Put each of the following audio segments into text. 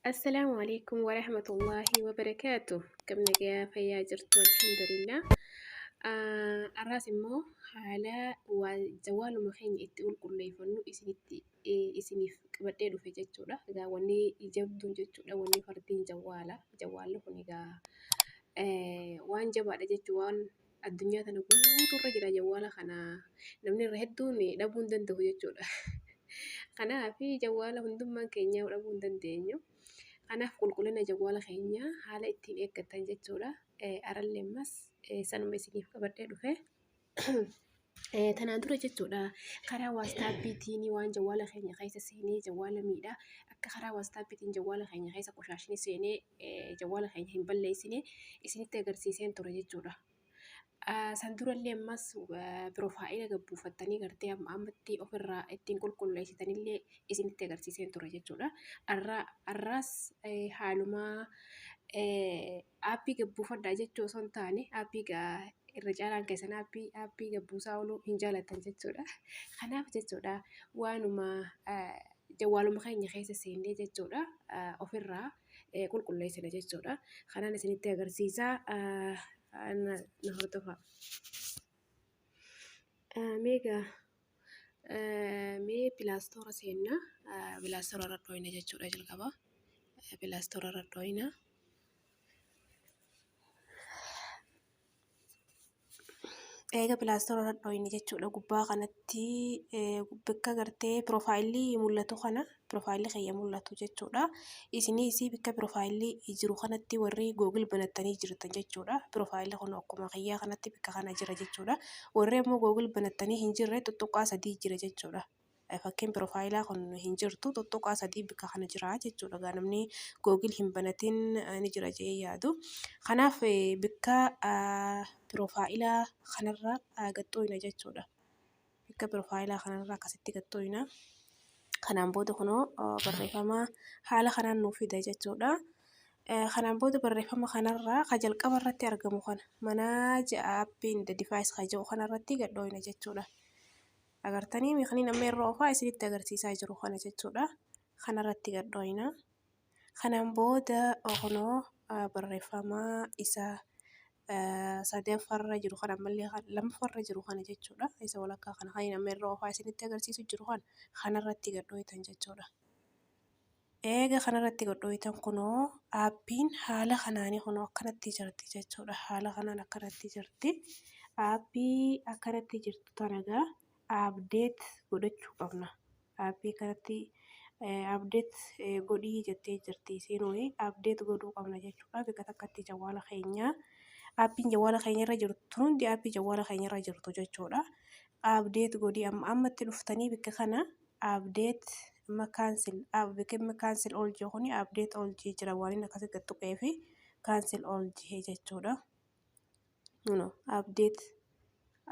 Assalaamu alaikum warahmatullaahi wabarakaatu. Akkam nagayaa fayyaa jirtu alhamdulillah. Har'aas immoo haala jawwaaluma keenya itti qulqulleeffannu isinitti isiniif qabadhee dhufe jechuudha. Egaa wanni jabduun jechuudha wanni fardiin jawwaala. Jawwaalli kun egaa waan jabaadha jechuun waan addunyaa tana guutuurra jira jawwaala kana namni irra hedduun dhabuu hin danda'u jechuudha. Kanaaf jawwaala hundummaan keenyaa dhabuu hin dandeenyu. Kanaaf qulqullina jawwaala keenyaa haala ittiin eeggattan jechuudha. Arallee ammas sanuma isiniif qabadhee dhufe. Tanaan dura jechuudha karaa waastaappiitiin waan jawwaala keenya keessa seenee jawwaala miidha. Akka karaa waastaappiitiin jawwaala keenya keessa qoshaashni seenee jawwaala keenya hin balleessine isinitti agarsiiseen ture jechuudha. San durallee ammas piroofaayila gabbuufattanii gartee amma ammatti ofirraa ittiin qulqulleessitanillee isinitti agarsiiseen ture jechuudha. Har'aas haalumaa aappii gabbuufadhaa jechuu osoo hin taane aappii irra caalaan keessan aappii aappii gabbuusaa ooluu hin jaalattan jechuudha. Kanaaf jechuudha waanuma jawwaaluma keenya keessa seennee jechuudha ofirraa qulqulleessina jechuudha. Kanaan isinitti agarsiisa na hordofaa. Meegaa mee pilaastoora seenna pilaastoora irra dhooyna jechuudha jalqaba. Pilaastoora irra dhooyna. Eega pilaastoora irra dhooyne jechuudha gubbaa kanatti bakka gartee piroofaayilli mul'atu kana piroofaayilli kiyya mul'atu jechuudha. Isinis bakka piroofaayilli jiru kanatti warri googil banattanii jirtan jechuudha. Piroofaayilli kun akkuma kiyyaa kanatti bakka kana jira jechuudha. Warri ammoo googil banattanii hin jirre tuttuqaa sadii jira jechuudha. Fakkiin piroofaayilaa kun hin jirtu tuttuqaa sadii bakka kana jira jechuudha. Egaa namni googil hin banatin ni jira jedhee yaadu. Kanaaf bakka piroofaayilaa kanarra gaxxooyna jechuudha. Bakka piroofaayilaa kanarra akkasitti gaxxooyna. Kanaan booda kunoo barreeffama haala kanaan nuuf fida jechuudha. Kanaan booda barreeffama kanarraa ka jalqaba irratti argamu kana manage app and device ka jedhu kanarratti gadhooyna jechuudha. Agartanii miikniin amma irra oofaa isinitti agarsiisaa jiru kana jechuudha. Kanarratti gad dhooyna. Kanaan booda kunoo barreeffama isa sadaffarra jiru kana ammallee lammaffarra jiru kana jechuudha. Isa walakkaa kana kan amma irra oofaa isinitti agarsiisu jiru kana kanarratti gad dhooytan jechuudha. Eega kanarratti gad dhooytan kunoo aappiin haala kanaanii kunoo akkanatti jirti jechuudha. Haala kanaan akkanatti jirti. Aappii akkanatti jirtu tana egaa update godhachuu qabna. Aappii kanatti update godhii jettee jirti isiin wayii update godhuu qabna jechuudha. Bakka takkatti jawwaala keenya aappiin jawwaala keenya irra jirtu hundi aappii jawwaala keenya irra jirtu jechuudha. Update godhii amma ammatti dhuftanii bakka kana update amma cancel bakka amma cancel all jiru kuni update all jee jira waan inni akkasi gad tuqee fi cancel all jee jechuudha. No update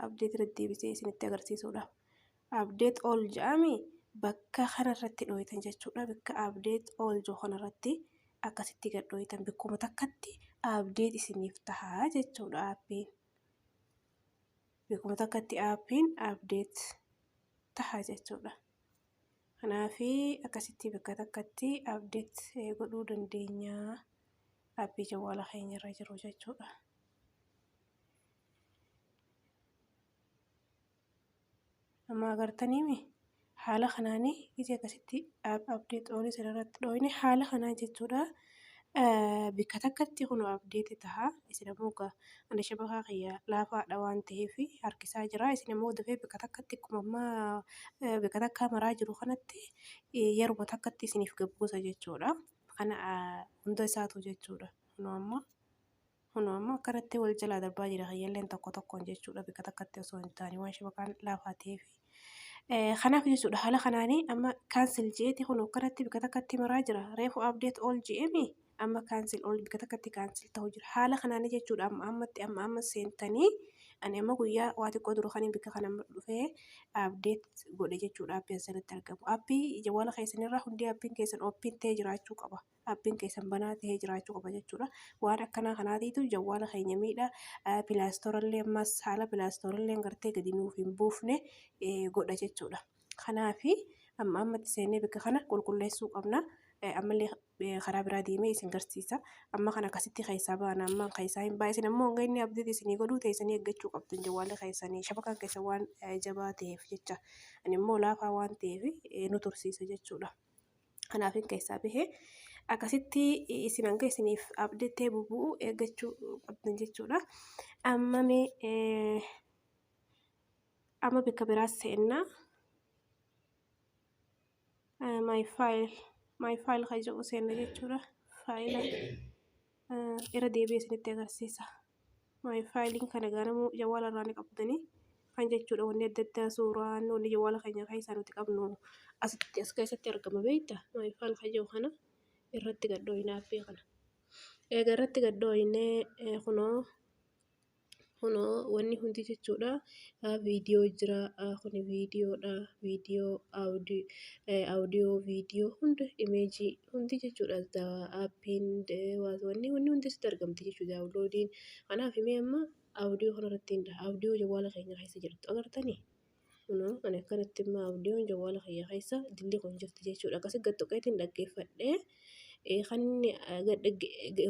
update irra deebisee isinitti agarsiisuudhaaf update all jedhami bakka kanarratti dhooytan jechuudha. Bakka update all jiru kanarratti akkasitti gad dhooytan bakkuma takkatti update isiniif tahaa jechuudha aappiin. Bakkuma takkatti aappiin update taha jechuudha. Kanaaf akkasitti bakka takkatti update godhuu dandeenya aappii jawwaala keenya irra jiru jechuudha. Amma agartaniimi haala kanaani gisee akkasitti update oolii sana irratti dhooyne haala kanaan jechuudha. Bikka takkatti kun update taha. Isin ammoo egaa ani shabakaa kiyya laafaadha waan ta'eef harkisaa jira. Isin ammoo dafee bikka takkatti akkuma ammaa bikka takkaa maraa jiru kanatti yeruma takkatti isiniif gabbuusa jechuudha. Kana hunda isaatu jechuudha. Kunoo amma kunoo amma akkanatti wal jalaa darbaa jira kiyyalleen tokko tokkoon jechuudha bikka takkatti osoo hin taane waan shabakaan laafaa ta'eef. Kanaaf jechuudha haala kanaanii amma cancel jeeti kun akkanatti bikka takkatti maraa jira. Reefu update all je'emi amma cancel all bikka takkatti cancel ta'u jira. Haala kanaanii jechuudha amma ammatti amma amma seentanii ani amma guyyaa waa xiqqoo dura kaniin bikka kana dhufee update godhe jechuudha aappii asirratti argamu. Aappii jawwaala keessanirraa hundi aappiin keessan open ta'ee jiraachuu qaba. Aappiin keessan banaa ta'ee jiraachuu qaba jechuudha. Waan akkanaa kanaatiitu jawwaala keenya miidha. Pilaastorallee ammas haala pilaastorallee gartee gadi nuuf hin buufne godha jechuudha. Kanaafi Amma ammatti seennee bakka kana qulqulleessuu qabna. Ammallee karaa biraa deemee isin garsiisa. Amma kana akkasitti keessaa baana. Amma keessaa hin baay'isin ammoo hanga inni update isinii godhuu teessanii eeggachuu qabdu. Jawwaalli keessanii shabakaan keessa waan jabaa ta'eef jecha. Ani immoo laafaa waan ta'eef nu tursiisa jechuudha. Kanaaf hin keessaa bahee akkasitti isin hanga isiniif update bubu'u eeggachuu qabdan jechuudha. Amma mee amma bakka biraas seennaa. My file, my file kan jedhu seenna jechuudha. Faayila irra deebi'ee isinitti agarsiisa. My fileiin kana ganamuu jawwaala irraa ni qabdanii kan jechuudha. Wanni adda addaa, suuraan wanni jawwaala keenya keessaa nuti qabnu asitti as keessatti argama beekta. My file kan jedhu kana irratti gadhooyina appii kana. Eega irratti gadhooyinee, kunoo wanni hundi jechuudha. Viidiyoo jira, kuni viidiyoodha. Viidiyoo, audio, viidiyoo hunda, imageii hundi jechuudha. Appiin wanni hundi asitti argamti jechuudha. Downloadiin kanaaf himee amma audio kanarratti hin audio jawwaala keenya keessa jirtu agartanii. Kunoo ani akkanatti immoo audioon jawwaala kiyya keessa dilli kun jirti jechuudha. Akkasi gad tuqeetiin dhaggeeffadhee, kan inni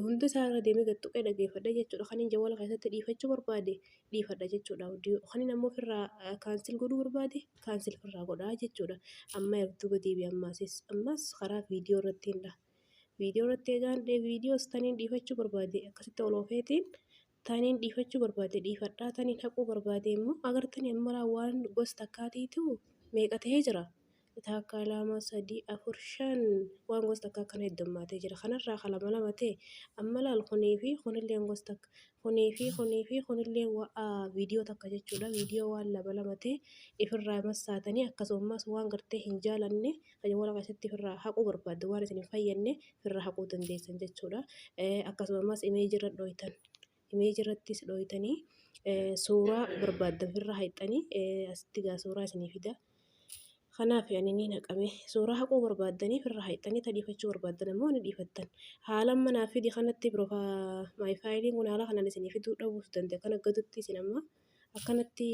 hunda isaa irra deemee gad tuqee dhaggeeffadhe jechuudha. Kan inni jawwaala keessatti dhiifachuu barbaade dhiifadha jechuudha. Audio kan inni ammoo ofirraa cancel godhuu barbaade cancel ofirraa godhaa jechuudha. Amma duuba deebi'e ammaasis ammas karaa viidiyoo irratti hin dha. Viidiyoo irratti eegaan viidiyoos taniin dhiifachuu barbaade akkasitti ol oofeetiin taniin dhiifachuu barbaade dhiifadhaa, taniin haquu barbaade immoo agartanii amma waan gosa takkaatiitu meeqa ta'ee jira. Takka, lama, sadii, afur, shan waan gosa takkaa akkana heddummaatee jira. Kanarraa kan lama lama ta'e amma laal, kunii fi kunillee gosa takka, kunii fi kunii fi kunillee viidiyoo takka jechuudha. Viidiyoo waan lama lama ta'e ifirraa massaatanii, akkasumas waan gartee hin jaalanne wala keessatti ifirraa haquu barbaadde, waan isin hin fayyadne ifirraa haquu dandeessan jechuudha. Akkasumas imageii irra dhooytan. Imageii irrattis dhooytanii suuraa barbaaddan ofirraa haqxanii asitti gaa suuraa isinii fida. Kanaaf ani ni naqame. Suuraa haquu barbaaddanii ofirraa haqxanii, ta dhiifachuu barbaaddan ammoo ni dhiifattan. Haala amma naaf fidi kanatti my fileiin kun haala kanaan isinii fiduu dhabuus danda'a. Kana gadutti isin amma akkanatti.